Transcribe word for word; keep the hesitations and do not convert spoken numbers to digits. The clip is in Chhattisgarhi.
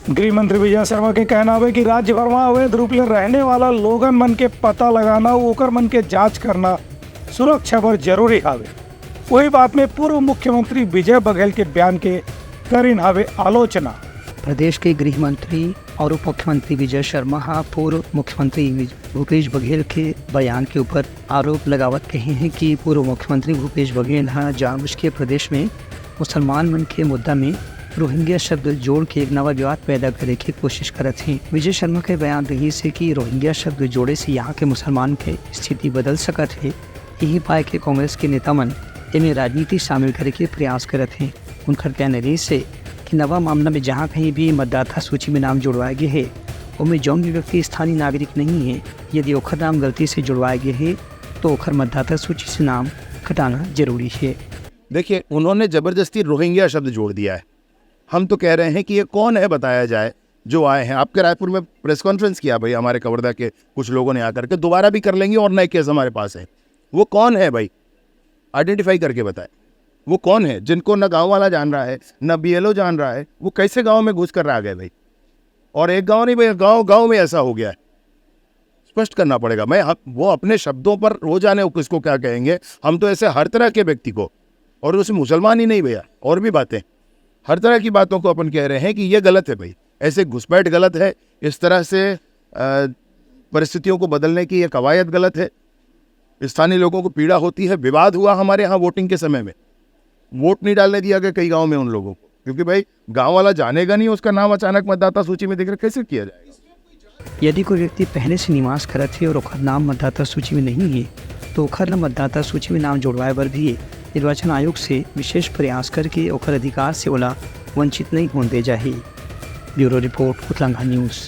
गृह मंत्री विजय शर्मा के कहना हवे कि राज्य भर म अवैध रूप ले रहने वाला लोगन मन के पता लगाना अउ ओकर मन के जांच करना सुरक्षा बर जरूरी हवे। वही बात में पूर्व मुख्यमंत्री विजय बघेल के बयान के करिन हवे आलोचना। प्रदेश के गृह मंत्री और उप मुख्यमंत्री विजय शर्मा हा पूर्व मुख्यमंत्री विज-, भूपेश बघेल के बयान के ऊपर आरोप लगावत कहे हैं कि पूर्व मुख्यमंत्री भूपेश बघेल हा जानबूझ के प्रदेश में मुसलमान मन के मुद्दा में रोहिंग्या शब्द जोड़ के एक नवा विवाद पैदा करे के कोशिश करत हैं। विजय शर्मा के बयान रहिस हे कि रोहिंग्या शब्द जोड़े से यहाँ के मुसलमान के स्थिति बदल सकत हे। यही पाए के कांग्रेस के नेता मन एमे राजनीति शामिल करे के प्रयास करत हैं। उनकर कहना रहिस हे कि नवा मामला में जहाँ कहीं भी मतदाता सूची में नाम जुड़वाए गए हे, ओमे जौन भी व्यक्ति स्थानीय नागरिक नहीं है, यदि ओखर नाम गलती से जुड़वाए गए हे, तो ओखर मतदाता सूची से नाम कटाना जरूरी है। देखिए, उन्होंने जबरदस्ती रोहिंग्या शब्द जोड़ दिया है। हम तो कह रहे हैं कि ये कौन है, बताया जाए। जो आए हैं, आपके रायपुर में प्रेस कॉन्फ्रेंस किया भाई हमारे कवर्धा के कुछ लोगों ने आकर के, दोबारा भी कर लेंगे और नए केस हमारे पास है। वो कौन है भाई, आइडेंटिफाई करके बताए। वो कौन है जिनको ना गांव वाला जान रहा है, ना बीएलओ जान रहा है, वो कैसे गांव में घुस कर आ गए भाई? और एक गांव नहीं भाई, गांव गांव में ऐसा हो गया है। स्पष्ट करना पड़ेगा। मैं हम, वो अपने शब्दों पर रोज आने किसको क्या कहेंगे। हम तो ऐसे हर तरह के व्यक्ति को, और उसे मुसलमान ही नहीं भैया, और भी बातें, हर तरह की बातों को अपन कह रहे हैं कि ये गलत है भाई, ऐसे घुसपैठ गलत है, इस तरह से अ, परिस्थितियों को बदलने की ये कवायद गलत है। स्थानीय लोगों को पीड़ा होती है। विवाद हुआ हमारे यहाँ वोटिंग के समय में, वोट नहीं डालने दिया गया कई गांव में उन लोगों को, क्योंकि भाई गांव वाला जानेगा नहीं, उसका नाम अचानक मतदाता सूची में दिख रहा, कैसे किया जाएगा? यदि कोई व्यक्ति पहले से निवास करत हे और ओखर नाम मतदाता सूची में नहीं है, तो ओखर ला मतदाता सूची में नाम जोड़वाए बर भी निर्वाचन आयोग से विशेष प्रयास करके ओखर अधिकार से ओला वंचित नहीं होन दे जाही। Bureau report, Utlangha news.